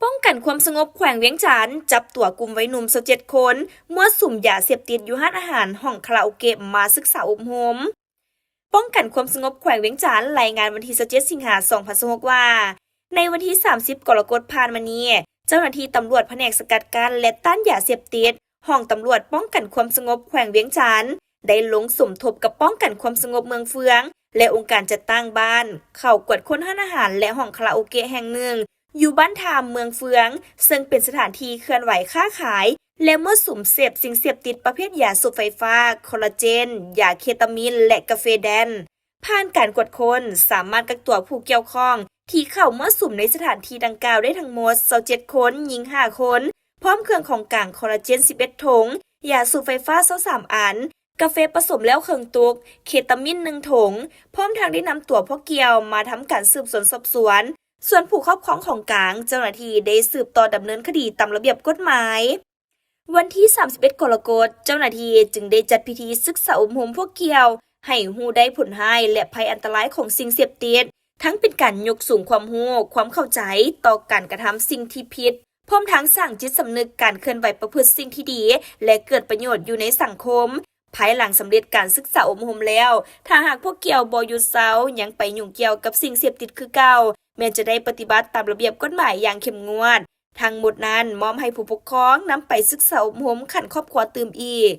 ປ້ອງກັນຄວາມສະຫງົບແຂວງວຽງຈັນ ຈັບຕົວກຸ່ມໄວໜຸ່ມຊາວເຈັດຄົນ ມົ້ວສຸມຢາເສບຕິດຢູ່ຮ້ານອາຫານ, ຫ້ອງຄາຣາໂອເກະ ມາສຶກສາອົບຮົມ. ປ້ອງກັນຄວາມສະຫງົບແຂວງວຽງຈັນ ລາຍງານວັນທີຊາວເຈັດ ສິງຫາ ສອງພັນຊາວຫົກ ວ່າ ໃນວັນທີສາມສິບ ກໍລະກົດ ຜ່ານມານີ້, ເຈົ້າໜ້າທີ່ຕຳຫຼວດພະແນກສະກັດກັ້ນ ແລະ ຕ້ານຢາເສບຕິດ, ຫ້ອງຕຳຫຼວດປ້ອງກັນຄວາມສະຫງົບແຂວງວຽງຈັນ ໄດ້ລົງສົມທົບກັບປ້ອງກັນຄວາມສະຫງົບເມືອງເຟືອງ ແລະ ອົງການຈັດຕັ້ງບ້ານ ເຂົ້າກວດຄົ້ນຮ້ານອາຫານ ແລະ ຫ້ອງຄາຣາໂອເກະແຫ່ງໜຶ່ງ ຢູ່ບ້ານທ່າເມືອງເຟືອງ ເຊິ່ງເປັນສະຖານທີ່ເຄື່ອນໄຫວຄ້າຂາຍ ແລະ ມົ້ວສຸມເສບສິ່ງເສບຕິດປະເພດຢາສູບໄຟຟ້າ, ຄໍລາເຈນ, ຢາເຄຕາມິນ ແລະ ກາເຟແດນ. ຜ່ານການກວດຄົ້ນ, ສາມາດກັກຕົວຜູ້ກ່ຽວຂ້ອງທີ່ເຂົ້າມົ້ວສຸມໃນສະຖານທີ່ດັ່ງກ່າວໄດ້ທັງໝົດ ຊາວເຈັດຄົນ, ຍິງຫ້າຄົນ, ພ້ອມເຄື່ອງຂອງກາງຄໍລາເຈນ ສິບເອັດຖົງ, ຢາສູບໄຟຟ້າ ຊາວສາມອັນ, ກາເຟປະສົມແລ້ວເຄິ່ງຕຸກ, ເຄຕາມິນ ໜຶ່ງຖົງ, ພ້ອມທັງໄດ້ນຳຕົວພວກກ່ຽວມາທຳການສືບສວນສອບສວນ. ສ່ວນຜູ້ຄອບຄອງຂອງກາງ, ເຈົ້າໜ້າທີ່ໄດ້ສືບຕໍ່ດຳເນີນຄະດີຕາມລະບຽບກົດໝາຍ. ວັນທີສາມສິບເອັດ ກໍລະກົດ, ເຈົ້າໜ້າທີ່ຈຶ່ງໄດ້ຈັດພິທີສຶກສາອົບຮົມພວກກ່ຽວ ໃຫ້ຮູ້ໄດ້ຜົນຮ້າຍ ແລະ ໄພອັນຕະລາຍຂອງສິ່ງເສບຕິດ, ທັງເປັນການຍົກສູງຄວາມຮູ້, ຄວາມເຂົ້າໃຈຕໍ່ການກະທຳສິ່ງທີ່ຜິດ, ພ້ອມທັງສ້າງຈິດສຳນຶກການເຄື່ອນໄຫວປະພຶດສິ່ງທີ່ດີ ແລະ ເກີດປະໂຫຍດຢູ່ໃນສັງຄົມ. ພາຍຫຼັງສຳເລັດການສຶກສາອົບຮົມແລ້ວ, ຖ້າຫາກພວກກ່ຽວບໍ່ຢຸດເຊົາ, ຍັງໄປຫຍຸ້ງກ່ຽວກັບສິ່ງເສບຕິດຄືເກົ່າ, ແມ່ນຈະໄດ້ປະຕິບັດຕາມລະບຽບກົດໝາຍຢ່າງເຂັ້ມງວດ. ທັງໝົດນັ້ນ ມອບໃຫ້ຜູ້ປົກຄອງນຳໄປສຶກສາອົບຮົມຂັ້ນຄອບຄົວຕື່ມອີກ.